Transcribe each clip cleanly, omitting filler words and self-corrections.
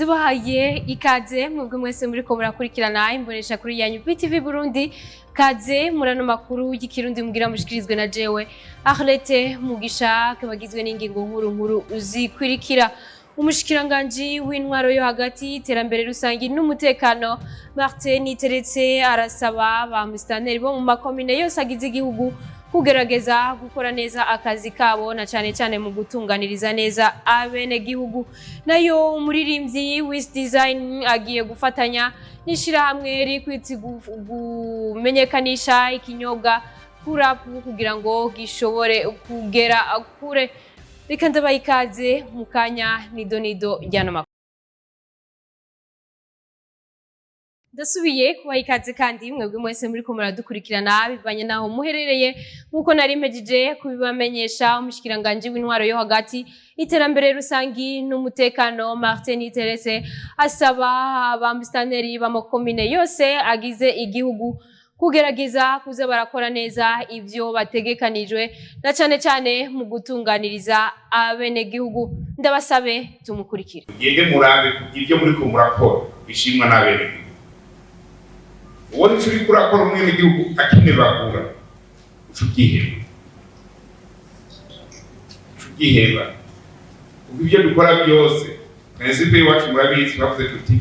Dubahaye ikaze mwebwe mwese muriko murakurikirana imbonesha kuri yanyu BTV Burundi. Kaze murano makuru y'ikirundi mugira mushikirizwe na jewe Arlette Mugisha, kabagizwe n'ingingo nkuru nkuru zikurikira. Umushikiranganji w'intwaro yo hagati, iterambere rusangi n'umutekano, Martin Niteretse, arasaba ba musitanteri bo mu makomine yose agize igihugu kugerageza gukora neza akazi kabo, na cane cane mu gutunganiriza neza abenegihugu. Nayo umuririmbyi Wiz Design agiye gufatanya n'ishirahamwe rikwitsi kumenyekanisha ikinyobwa kurapu kugira ngo gishobore kugera kure. Reka ndabaha ikaze mu kanya nido nido ryano makuru. Ndasubiye kubaha ikaze kandi mwebwe mwese muriko muradukurikirana bivanye naho muherereye. Nk'uko nari mpejeje kubibamenyesha, umushikiranganji w'intwaro yo hagati, iterambere rusangi n'umutekano, Martin Niteretse, asaba abamisitanteri b'amakomine yose agize igihugu kugerageza kuza barakora neza ivyo bategekanijwe, na cane cane mu gutunganiriza abenegihugu. Ndabasabe tumukurikire. Mugende murabe ibyo muriko murakora bishimwa n'abenegihugu. Ubona ico uriko urakora umwenegihugu akinebagura, uca ubyiheba, uca ubyiheba, kuko ibyo dukora byose, principe y'iwacu murabizi, bavuze tuti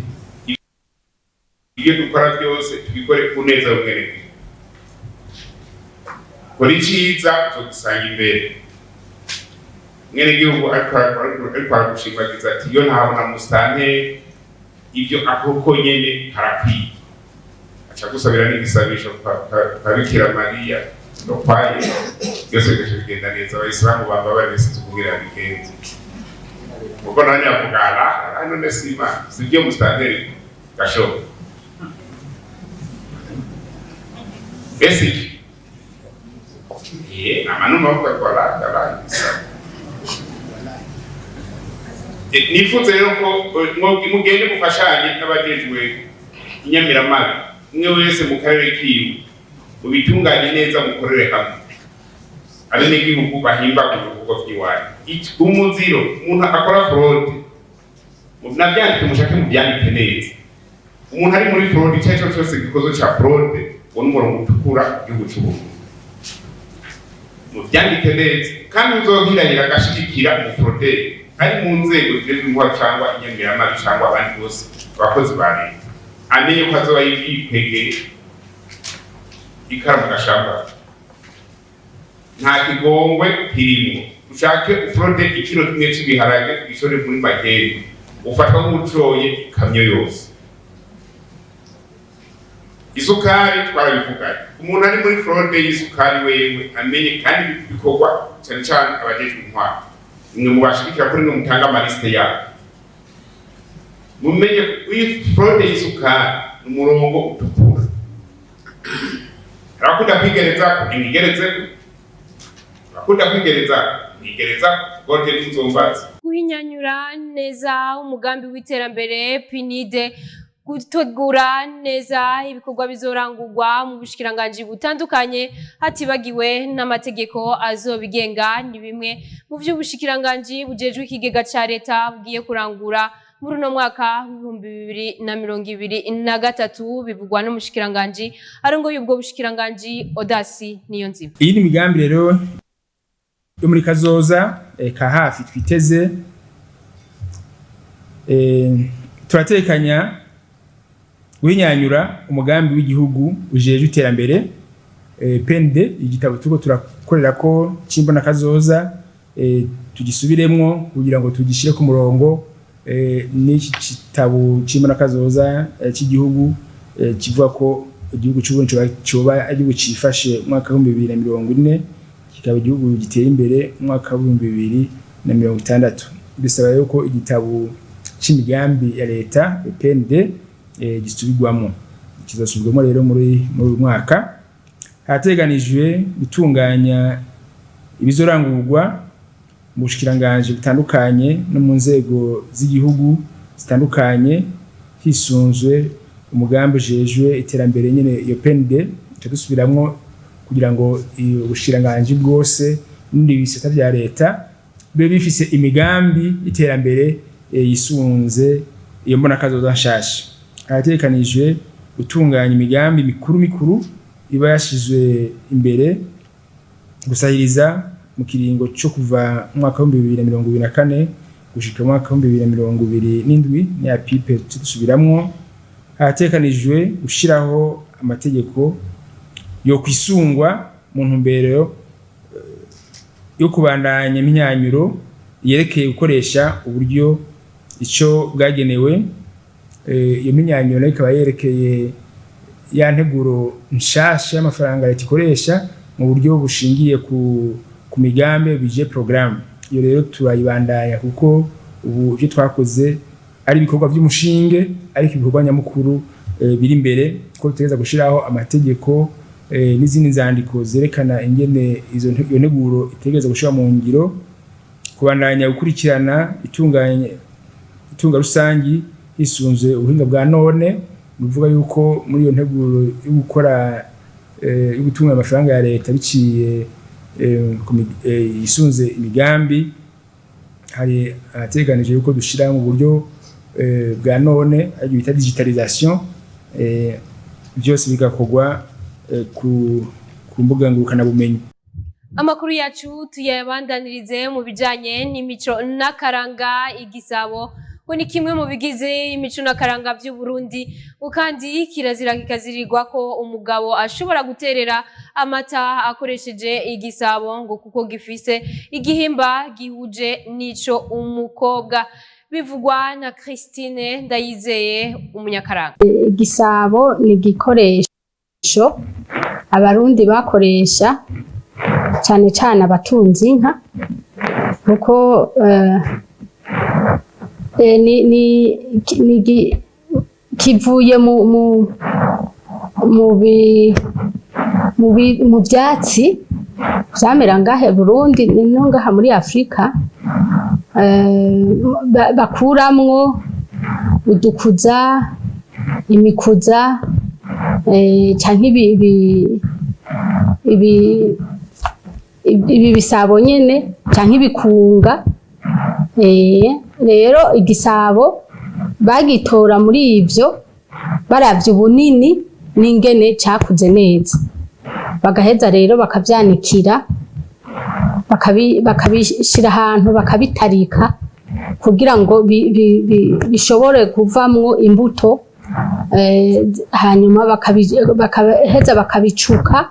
ibyo dukora byose tubikore ku neza y'umwenegihugu. Kora iciza, uzogisanga imbere. Umwenegihugu ariko aragushimagiza ati iyo ntabona musitanteri, ibyo akoko nyene harakwiye, aca gusabira n'igisabisho kwa Bikira Mariya no kwa Yesu, byose bigaca bigenda neza. Abayisilamu bamba bari bisize kugira bigenze kuko nawe nyavuga ara none si Imana, si byo musitanteri gashoboka ese iki amanuma avuga ko ara ibisaba. Nifuza rero ko mugende mufashanye n'abajejwe inyamiramabi, umwe wese mu karere kiwe, mubitunganye neza, mukorere hamwe, abenegihugu bahimbagure ibikorwa vy'iwanyu. Umuziro umuntu akora fraude, navyandike, mushake muvyandike neza. Umuntu ari muri fraude, icyo ari cyo cyose gikozwe ca fraude, uwo ni umurongo utukura igihugu c'Uburundi. Muvyandike neza. Kandi uzohirahira agashigikira umufroderi ari mu nzego zijejwe intwaro cyangwa inyamiramabi cyangwa abandi bose abakozi ba leta, amenye ko azoba yikwegeye ikara mu gashamba. Nta kigongwe kirimwo. Ushake ufrode ikiro kimwe c'ibiharage, ugishore muri magendu, ufatwa nk'ucoye ikamyo yose. Isukari twarabivuganye, umuntu ari muri fraude y'isukari wewe amenye. Kandi bikorwa cyane cyane abajejwe intwaro, nimwe mubashigikira kuri mwe mutanga amaliste yabo. Mumenye fraude y'isukari ni umurongo utukura. Abakunda kwigereza ntimwigerezeko, abakunda kwigereza mwigereza gorge n'inzombazi. Guhinyanyura neza umugambi w'iterambere PNID, gutegura neza ibikorwa bizorangurwa mu bushikiranganji butandukanye, hatibagiwe n'amategeko azobigenga, ni bimwe mu vy'ubushikiranganji bujejwe ikigega ca leta bugiye kurangura muri uno mwaka w'2023, bivugwa n'umushikiranganji arongoye ubwo bushikiranganji, Odasi Niyonzima. Iyi ni imigambi rero yo muri kazoza ka hafi twiteze. Turatekanya guhinyanyura umugambi w'igihugu ujejwe iterambere, PND, igitabo turiko turakorera ko cimbona kazoza, tugisubiremwo kugira ngo tugishire ku murongo n'iki gitabo cimbona kazoza cy'igihugu, kivuga ko igihugu c'Uburundi coba igihugu cifashe mu mwaka w'2040, kikaba igihugu giteye imbere mu mwaka w'2060. Bisaba yuko igitabo c'imigambi ya leta, PND, gisubirwamo. Kizosubirwamo rero muri uyu mwaka. Hateganijwe gutunganya ibizorangurwa mu bushikiranganji butandukanye no mu nzego z'igihugu zitandukanye, hisunzwe umugambi ujejwe iterambere nyene, iyo PND ica dusubiramwo kugira ngo ubushikiranganji bwose n'ibindi bisata vya leta bibe bifise imigambi y'iterambere yisunze. Iyo mbonakazoza nshasha, harategekanijwe gutunganya imigambi mikuru mikuru iba yashizwe imbere gusahiriza mu kiringo cyo kuva mu mwaka w'2024 gushika mu mwaka w'2027, ni PIP dusubiramwo. Harategekanijwe gushiraho amategeko yo kwisungwa mu ntumbero yo kubandanya imyanyuro yerekeye gukoresha uburyo ico bwagenewe. Iyo minyanyuro nayo ikaba yerekeye ya nteguro nshasha y'amafaranga leta ikoresha mu buryo bushingiye ku migambi, budget programme. Iyo rero turayibandanya, kuko ubu ivyo twakoze ari ibikorwa vy'umushinge, ariko ibikorwa nyamukuru biri imbere, ko dutegereza gushiraho amategeko n'izindi nzandiko zerekana ingene iyo nteguro itegereza gushira mu ngiro. Kubandanya gukurikirana itunganya itunga rusangi hisunzwe ubuhinga bwa none, ni ukuvuga yuko muri iyo nteguro yo gukora yo gutunganya amafaranga ya leta biciye yisunze imigambi, hari ahateganije yuko dushira mu buryo bwa none, aribyo bita digitalisation, byose bigakorwa ku mbuga ngurukanabumenyi. Amakuru yacu tuyabandanirize mu bijanye n'imico n'akaranga. Igisabo ngo ni kimwe mu bigize imico n'akaranga vy'u Burundi, kandi kirazira kikazirirwa ko umugabo ashobora guterera amata akoresheje igisabo, ngo kuko gifise igihimba gihuje n'ico umukobwa. Bivugwa na Christine Ndayizeye, umunyakaranga. Igisabo ni igikoresho Abarundi bakoresha, cyane cyane abatunze inka, kuko ni kivuye mu byatsi vyamera ngahe Burundi no ngaha muri Afrika, bakuramwo udukuza, imikuza, canke ibi bisabo nyene canke ibikunga. Rero igisabo bagitora muri ivyo, baravye ubunini n'ingene cakuze neza, bagaheza rero bakavyanikira, bakabishira ahantu, bakabitarika kugira ngo bishobore kuvamwo imbuto, hanyuma bakaheza bakabicuka,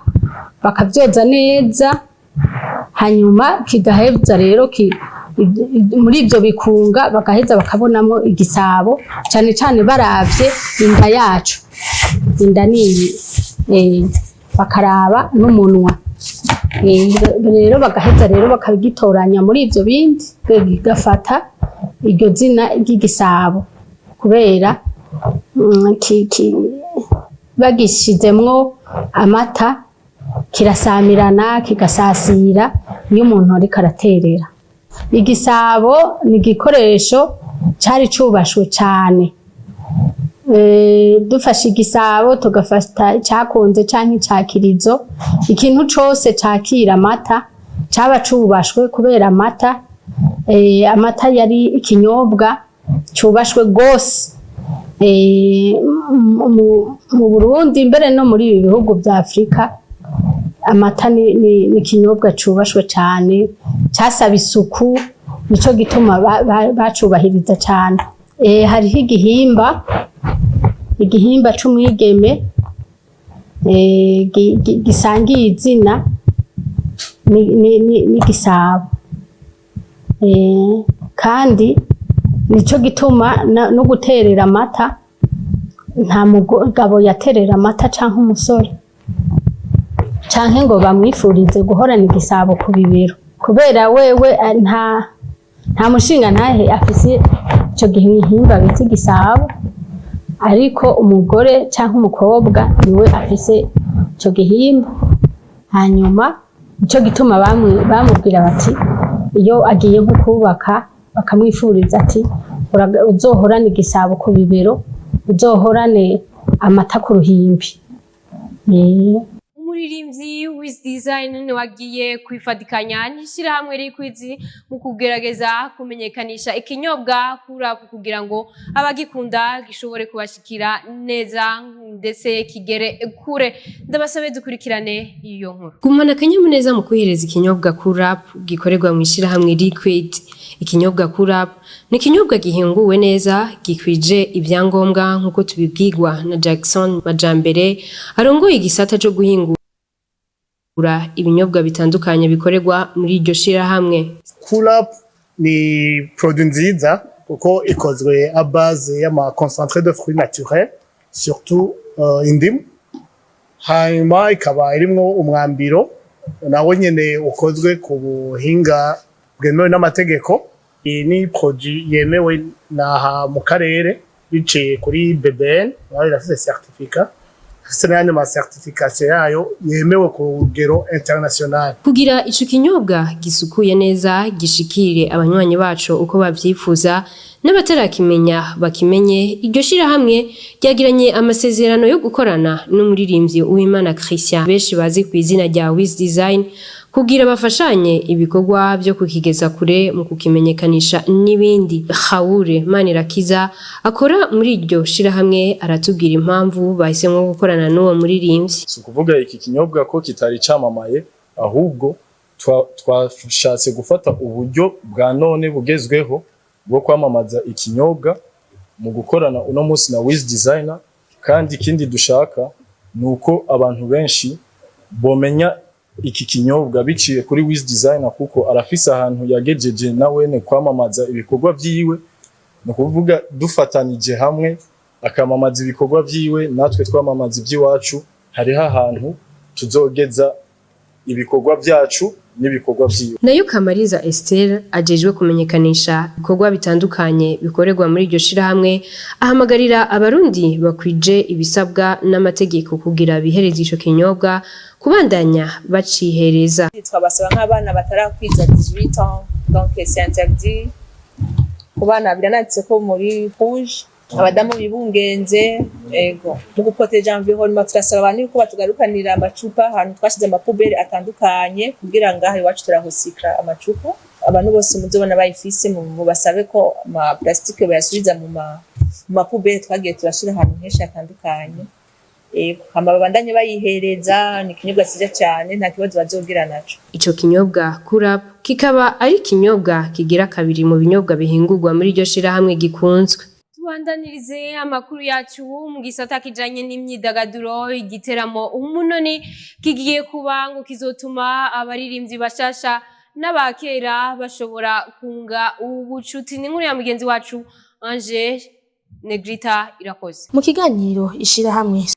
bakavyoza neza, hanyuma kigaheza rero muri ivyo bikunga bagaheza bakabonamwo igisabo, cane cane baravye inda yacu, inda niyi, bakaraba n'umunwa. Rero bagaheza rero bakagitoranya muri ivyo bindi, bigafata iryo zina ry'igisabo kubera bagishizemwo amata kirasamirana, kigasasira iyo umuntu ariko araterera. Igisabo ni igikoresho cari cubashwe cane. Dufashe igisabo, tugafata icakunze canke icakirizo, ikintu cose cakira amata caba cubashwe, kubera amata yari ikinyobwa cubashwe gose mu Burundi, mbere no muri ibi bihugu vya Afrika. Amata ni ikinyobwa cubashwe cane, casaba isuku, nico gituma bacubahiriza cane. Hariho igihimba c'umwigeme gisangiye izina n'igisabo, kandi nico gituma no guterera amata, nta mugabo yaterera amata canke umusore canke ngo bamwifurize guhorana igisabo ku bibero, kubera wewe nta mushinga ntahe afise ico gihimba bita igisabo, ariko umugore canke umukobwa niwe afise ico gihimba. Hanyuma nico gituma bamubwira bati iyo agiye nko kubaka, bakamwifuriza ati: "Uzohorane igisabo ku bibero, uzohorane amata ku ruhimbi." Umuriro Umuririmbyi Wiz Design niwe agiye kwifadikanya n'ishirahamwe Liquid mu kugerageza kumenyekanisha ikinyobwa Cool Up kugira ngo abagikunda gishobore kubashikira neza ndetse kigere kure. Ndabasabe dukurikirane iyo nkuru. Gumana akanyamuneza mu kwihereza ikinyobwa Cool Up gikorerwa mu ishirahamwe Liquid. Ikinyobwa Cool Up ni ikinyobwa gihinguwe neza, gikwije ibyangombwa, nk'uko tubibwirwa na Jackson Majambere arongoye igisata co guhingura ibinyobwa bitandukanye bikorerwa muri iryo shirahamwe. Cool Up ni produit nziza kuko ikozwe à base y'ama concentré de fruits naturels, surtout indimu, hanyuma ikaba irimwo umwambiro nawo nyene ukozwe ku buhinga bwemewe n'amategeko. Iyi ni produit yemewe naha mu karere biciye kuri BBN, nayo irafise certificat, ifise n'ayandi ma certification yayo yemewe ku rugero international. Kugira ico kinyobwa gisukuye neza gishikire abanywanyi baco uko bavyifuza, n'abatarakimenya bakimenye, iryo shirahamwe ryagiranye amasezerano yo gukorana n'umuririmbyi Uwimana Christian, benshi bazi ku izina rya Wiz Design, kugira bafashanye ibikorwa vyo kukigeza kure mu kukimenyekanisha n'ibindi. Haure Manirakiza akora muri iryo shirahamwe aratubwira impamvu bahisemwo gukorana n'uwo muririmbyi. Si ukuvuga iki kinyobwa ko kitari camamaye, ahubwo twashatse gufata uburyo bwa none bugezweho bwo kwamamaza ikinyobwa mu gukorana uno munsi na Wiz Designer. Kandi ikindi dushaka ni uko abantu benshi bomenya iki kinyobwa biciye kuri Wiz Designer, kuko arafise ahantu yagejeje nawene kwamamaza ibikorwa vyiwe. Ni ukuvuga dufatanije hamwe, akamamaza ibikorwa vyiwe, natwe twamamaza ivy'iwacu, hariho ahantu tuzogeza ibikorwa vyacu n'ibikorwa vyiwe. Nayo Kamariza Esther ajejwe kumenyekanisha ibikorwa bitandukanye bikorerwa muri iryo shirahamwe ahamagarira abarundi bakwije ibisabwa n'amategeko kugira bihereze ico kinyobwa kubandanya bacihereza. Twabasaba nk'abana batarakwiza 18 ans, donc c'est interdit ku bana, birananditse ko muri rouge, abadamu bibungenze. Ego, mu guproteja environnement turasaba abantu yuko batugarukanira amacupa ahantu twashize ama poubelles atandukanye, kugira ngaha iwacu turahosikra amacupa. Abantu bose muzobona bayifise mubasabe ko ama plastique bayasubiza mu ma poubelles twagiye turashira ahantu henshi hatandukanye. Ego, hama babandanye bayihereza, ni ikinyobwa cyiza cyane, nta kibazo bazogira naco. Ico kinyobwa Cool Up kikaba ari ikinyobwa kigira kabiri mu binyobwa bihingurwa muri iryo shirahamwe gikunzwe. Tubandanirize amakuru yacu mu gisata kijanye n'imyidagaduro. Igiteramo Umunoni kigiye kuba ngo kizotuma abaririmbyi bashasha n'abakera bashobora kunga ubucuti. Ni inkuru ya mugenzi wacu Ange Negrita Irakoze. Mu kiganiro ishirahamwe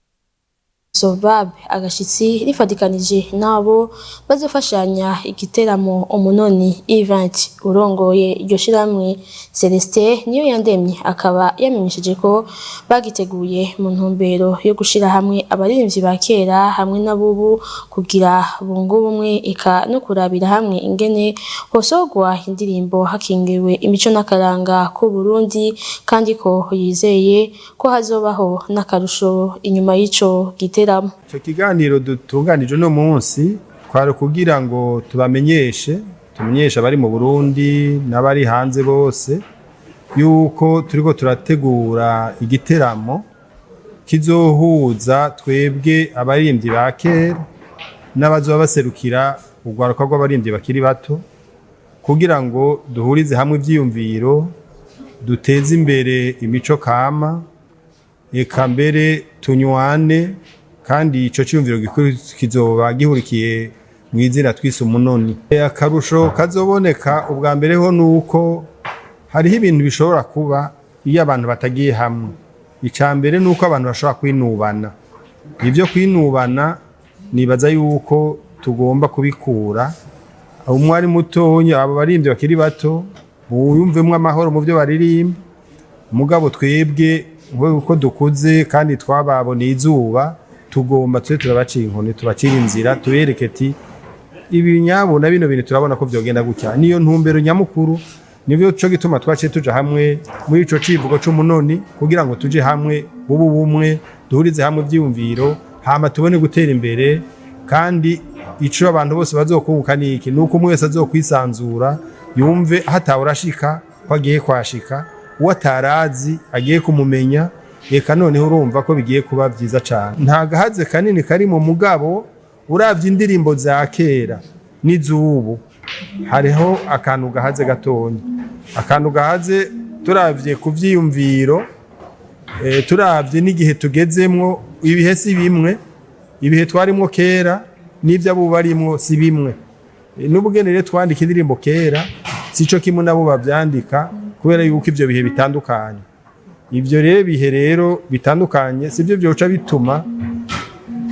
Sobab agashitsi rifatikanije nabo bazofashanya igiteramo Umunoni Event, urongoye iryo shirahamwe Celestin niyo yandemye akaba yamenyesheje ko bagiteguye mu ntumbero yo gushira hamwe abaririmbyi ba kera hamwe n'abubu kugira bunge ubumwe, eka no kurabira hamwe ingene hosogwa indirimbo hakingiwe imico n'akaranga k'u Burundi, kandi ko yizeye ko hazobaho n'akarusho inyuma y'ico giteramo. Icyo kiganiro dutunganije uno munsi kwari kugira ngo tubamenyeshe, tumenyeshe abari mu Burundi n'abari hanze bose yuko turiko turategura igiteramo kizohuza twebwe abaririmbyi ba kera n'abazoba baserukira urwaruka rw'abaririmbyi bakiri bato, kugira ngo duhurize hamwe ivyiyumviro, duteze imbere imico kama, eka mbere tunywane. Kandi ico ciyumviro gikuru kizoba gihurikiye mu izina twise Umunoni. Akarusho kazoboneka ubwa mbere ho nuko hariho ibintu bishobora kuba iyo abantu batagiye hamwe. Ica mbere nuko abantu bashobora kwinubana. Ivyo kwinubana nibaza yuko tugomba kubikura umwari mutonya, abo baririmbyi bakiri bato buyumvemwo amahoro mu byo baririmba. Mugabo twebwe uko dukuze kandi twababoneye izuba, tugomba tube turabacira inkoni, tubacira inzira, tubereke ati ibi nyabuna bino bintu turabona ko vyogenda gutya. Niyo ntumbero nyamukuru, nivyo co gituma twaciye tuja hamwe muri ico civugo c'Umunoni, kugira ngo tuje hamwe bubu bumwe, duhurize hamwe ivyiyumviro, hama tubone gutera imbere. Kandi ico abantu bose bazokunguka ni iki? Nuko umwe wese azokwisanzura, yumve hatawurashika ko agiye kwashika, uwo atarazi agiye kumumenya. Reka noneho urumva ko bigiye kuba byiza cane. Nta gahaze kanini kari mu mugabo. Uravye indirimbo za kera n'izubu, hariho akantu gahaze gatonya, akantu gahaze turavye ku vyiyumviro, turavye n'igihe tugezemwo. Ibihe si bimwe, ibihe twarimwo kera n'ibyo abo barimwo si bimwe. N'ubugene rero twandika indirimbo kera sico kimwe nabo bavyandika, kubera yuko ivyo bihe bitandukanye. Ivyo rero bihe rero bitandukanye sivyo byoca bituma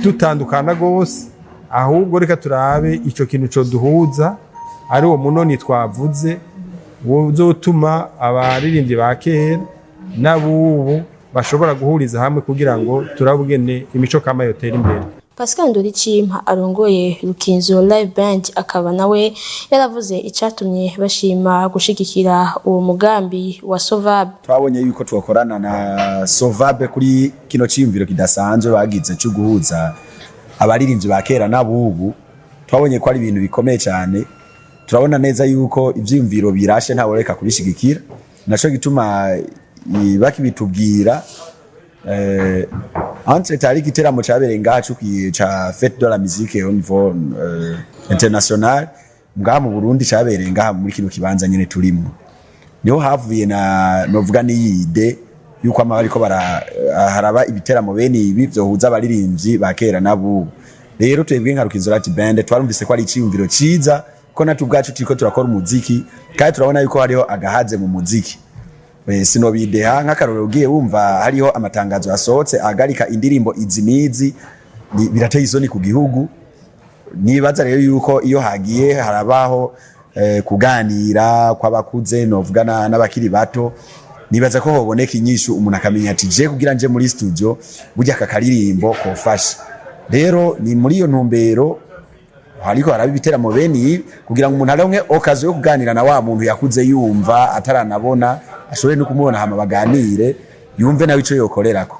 dutandukana gose. Ahubwo reka turabe ico kintu co duhuza, ari uwo munoni twavuze uzotuma abaririmbyi ba kera n'abubu bashobora guhuriza hamwe kugira ngo turabugene imico kama yotera imbere. Pascal Ndoricimpa arongoye Rukinzo Live Band akaba nawe yaravuze icatumye bashima gushigikira uwo mugambi wa Sovab. Twabonye yuko twakorana na Sovabe kuri kino ciyumviro kidasanzwe bagize cyo guhuza abaririmbyi ba kera n'abubu. Twabonye ko ari ibintu bikomeye cyane. Turabona neza yuko ivyiyumviro birashe, ntaworeka kubishigikira. Naco gituma bakibitubwira, entre tari igiteramo cabereye ngaha ca Fête de la musique au niveau international ngaha mu Burundi, cabereye ngaha muri kino kibanza nyene turimo, niho havuye na novuga n'iyi idée yuko ama bariko bara haraba ibiteramo bene ibi vyohuza abaririmbyi ba kera n'abubu. Rero twebwe nka Rukinzo Light Band twarumvise ko ari iciyumviro ciza, ko natwe ubwacu turiko turakora umuziki kandi turabona yuko hariho agahaze mu muziki. Sinobideha nk'akarorero, ugiye wumva hariho amatangazo yasohotse ahagarika indirimbo izi n'izi, birateye isoni ku gihugu. Nibaza rero yuko iyo hagiye harabaho kuganira kw'abakuze novuga n'abakiri bato, nibaza ko hoboneka inyishu, umuntu akamenya ati je kugira nje muri studio burya aka karirimbo kofasha. Rero ni muri iyo ntumbero hariko haraba ibiteramo bene ibi, kugira ngo umuntu aronke occasion yo kuganira na wa muntu yakuze yumva ataranabona, ashobore no kumubona hama baganire, yumve nawe ico yokorerako.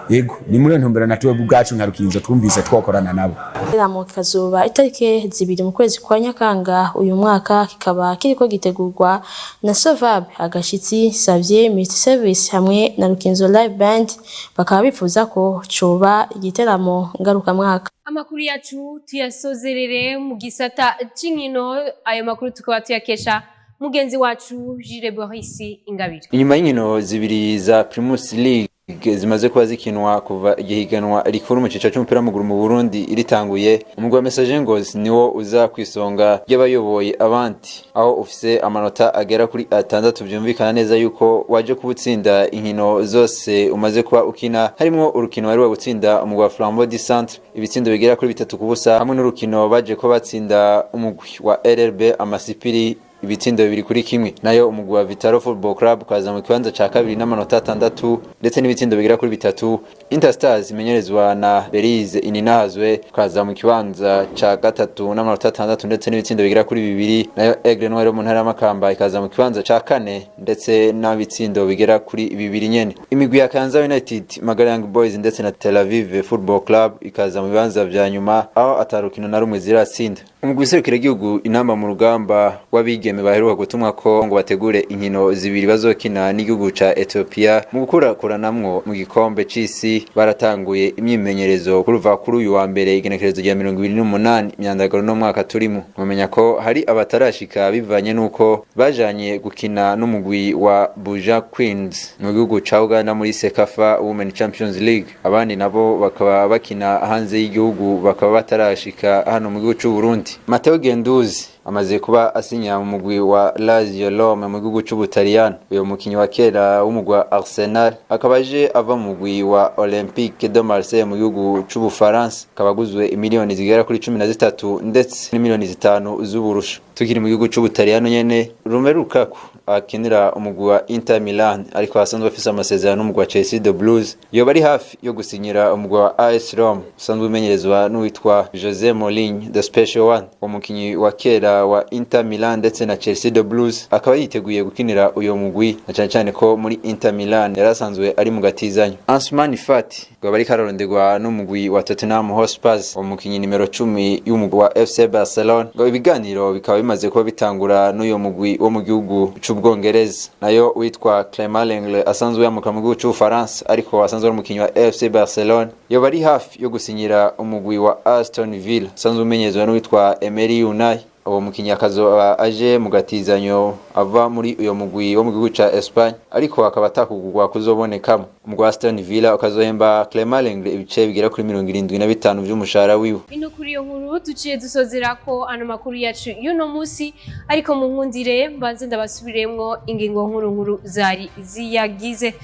Yego, ni muri iyo ntumbero natwe ubwacu nka Rukinzo twumvise twokorana nabo. Igiteramo kikazoba itariki 2 mu kwezi kwa Nyakanga uyu mwaka, kikaba kiriko gitegurwa na Sovab, Agashitsi, Xavier Multi Service hamwe na Rukinzo Live Band, bakaba bifuza ko coba igiteramo ngarukamwaka. Amakuru yacu tuyasozerere mu gisata c'inkino. Ayo makuru tukaba tuyakesha mugenzi wacu Jire Boris Ingabire. Inyuma y'inkino zibiri za Primus League zimaze kuba zikinwa kuva igihiganwa rikuru mu cicaro c'umupira w'amaguru mu Burundi ritanguye, umugwi wa Messager Ngozi niwo uza kwisonga ry'abayoboye abandi, aho ufise amanota agera kuri 6. Vyumvikana neza yuko waje kuwutsinda inkino zose umaze kuba ukina, harimwo urukino wari gutsinda umugwi wa Flambeau du Centre ibitsindo bigera kuri 3-0, hamwe n'urukino baje ko batsinda umugwi wa RRB Amasipiri ibitsindo 2-1. Nayo umugwi wa Vitalo Football Club ukaza mu kibanza ca kabiri n'amanota 6 ndetse n'ibitsindo bigera kuri 3. Interstars imenyerezwa na Berize Ininahazwe ukaza mu kibanza ca gatatu n'amanota 6 ndetse n'ibitsindo bigera kuri 2. Nayo Aigle Noir yo mu ntara y'Amakamba ikaza mu kibanza ca kane ndetse n'ibitsindo bigera kuri 2 nyene. Imigwi ya Kayanza United, Magara Young Boys ndetse na Tel Aviv Football Club ikaza mu bibanza vya nyuma, aho atarukino na rumwe ziratsinda. Umugwi userukira igihugu Intamba mu Rugamba w'abigeme baheruka gutumwa ko ngo bategure inkino zibiri bazokina n'igihugu ca Ethiopia mu gukurakuranamwo mu gikombe c'isi, baratanguye imyimenyerezo kuruva kuri uyu wa mbere, igenekerezo rya 28 Myandagaro no mwaka turimo. Mumenya ko hari abatarashika bivanye nuko bajanye gukina n'umugwi wa Buja Queens mu gihugu ca Uganda muri CECAFA Women Champions League, abandi nabo bakaba bakina hanze y'igihugu, bakaba batarashika hano mu gihugu c'u Burundi. Matteo Guendouzi amaze kuba asinya mu mugwi wa Lazio Rome mu gihugu c'Ubutaliyano. Uyo mukinyi wa kera w'umugwi wa Arsenal akaba aje ava mu mugwi wa Olympique de Marseille mu gihugu c'Ubufaransa, akaba aguzwe imiliyoni zigera kuri 13 ndetse n'imiliyoni 5 z'uburusha. Tukiri mu gihugu c'Ubutaliyano nyene, Romelu Lukaku akinira umugwi wa Inter Milan ariko asanzwe afise amasezerano n'umugwi wa Chelsea the Blues, yoba ari hafi yo gusinyira umugwi wa AS Rome usanzwe umenyerezwa n'uwitwa Jose Mourinho, the special one. Uwo mukinyi wa kera icyenda wa Inter Milan ndetse na Chelsea the Blues, akaba yiteguye gukinira uyo mugwi, na cyane cyane ko muri Inter Milan yari asanzwe ari mu gatizanyo. Ansuman Fati ngo aba ariko araronderwa n'umugwi wa Tottenham Hotspur, umukinyi nimero 10 y'umugwi wa FC Barcelona, ngo ibiganiro bikaba bimaze kuba bitangura n'uyo mugwi wo mu gihugu c'Ubwongereza. Nayo witwa Clement Lenglet, asanzwe yamuka mu gihugu c'Ubufaransa ariko asanzwe ari umukinyi wa FC Barcelona, yoba ari hafi yo gusinyira umugwi wa Aston Villa asanzwe umenyezwa n'uwitwa Emery Unai. Uwo mukinyi akazoba aje mu gatizanyo ava muri uyo mugwi wo mu gihugu ca Espagne, ariko akaba atakugurwa kuzobonekamo. Umugwi wa Aston Villa ukazohemba Clement Lenglet ibice bigera kuri 75 vy'umushahara wiwe. Ino kuri iyo nkuru duciye dusozera ko ano makuru yacu y'uno munsi, ariko mu nkundire mbanze ndabasubiremwo ingingo nkuru nkuru zari ziyagize.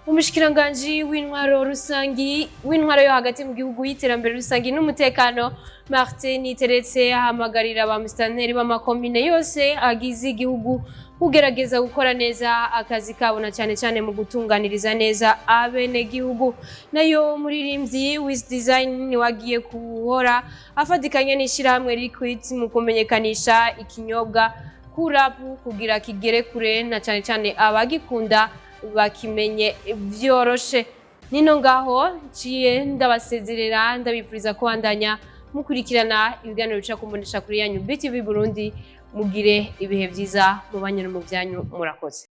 Umushikiranganji w'intwaro rusangi, w'intwaro yo hagati mu gihugu, y'iterambere rusangi n'umutekano, Martin Niteretse, ahamagarira ba musitanteri b'amakomine yose agize igihugu kugerageza gukora neza akazi kabo, na cyane cyane mu gutunganiriza neza abenegihugu. Nayo umuririmbyi Wiz Design wagiye kuhora afatikanya n'ishyirahamwe Liquid mu kumenyekanisha ikinyobwa Kurapu kugira kigere kure, na cyane cyane abagikunda bakimenye vyoroshe. Nino ngaho nciye ndabasezerera, ndabipfuriza kubandanya mukurikirana ibiganiro bica kumbonesha kuri yanyu BTV Burundi. Mugire ibihe vyiza mu banyu no mu byanyu. Murakoze.